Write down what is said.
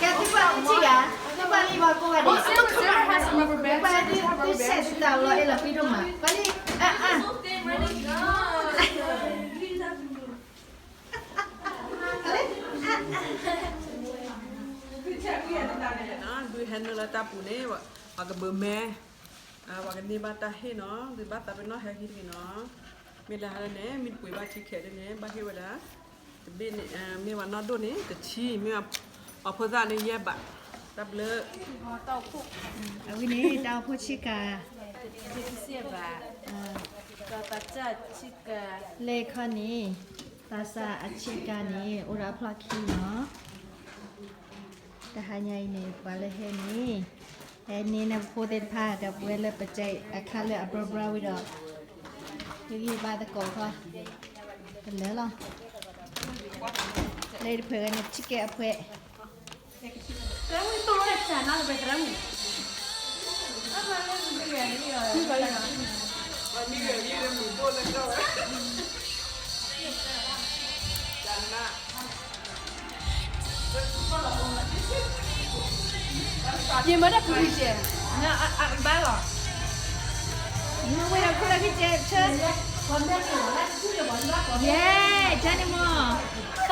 ကဲ သုပှၤထံၣ်ဧါ, သုပှၤလံမၤကိးဂၤဒဲး, သုဆဲးသုတၢ်လီၤအဲၣ်လီၤကွံဒိၣ်မး, ပှၤလံ, အါအါ, ဒုးဟဲနုာ်လၢတၢ်ပူၤန့ၣ်, ပှၤကဘၢမဲ, ပှၤကန့ၢ်ဘၣ်တၢ်ဟ့ၣ်နီၤ, ဒုးဘၣ်သးပ့ၤနီၣ်ဟဲဟံးတဂ့ၤနီၤ, မ့ၢ်လၢဟါလၢန့ၣ် မ့ၢ်တပှ့ၤဘၣ်ထံခဲးဒ်န့ၣ် ဘၣ်ဟ့ၣ်ဝဲဒၣ်, တဘ့ၣ်န့ၣ်, မ့ၢ်ဝဲနီၢ်ဒိၣ်န့ၣ် တဆံ, မ့ၢ်အီၤဖိသၣ်န့ၣ် ယဲၢ်ဘး, တၢ်ဘျုး, အဝဲန့ၣ် တၢ်အိၣ်ဖှိၣ်ဆ့ကၤ, ဘၣ်, လဲၤခီန့ၣ်, သးစၢ်အဆ့ကၤန့ၣ် အိၣ်ဒီးအဖျီၣ်ခံနီၤ, တဟါညါအံၤန့ၣ် ပှၤလၢဟဲန့ၣ်, ဟဲန့ၢ်နဖိသ့ၣ်တဖၣ် ဒီးပဝဲလၢပကဲအခါလၢအဘြီဘြီဝံၤဒီး, ဟ့ၣ်ဂံၢ်ဘါသကိးခီ, တလၢလီၤ, လၢတဖျၢၣ်န့ၣ် ဆ့ကဲအဖှဲး ယမ့ၢ်တၢ်ကရံၣ်စဲး, အဘၣ်လီၤ, မ့ၢ်ဝဲဒၣ်ခိၣ်လၢကစဲးဆၢ, ယဲ, ကန့ၣ်မ့ၢ်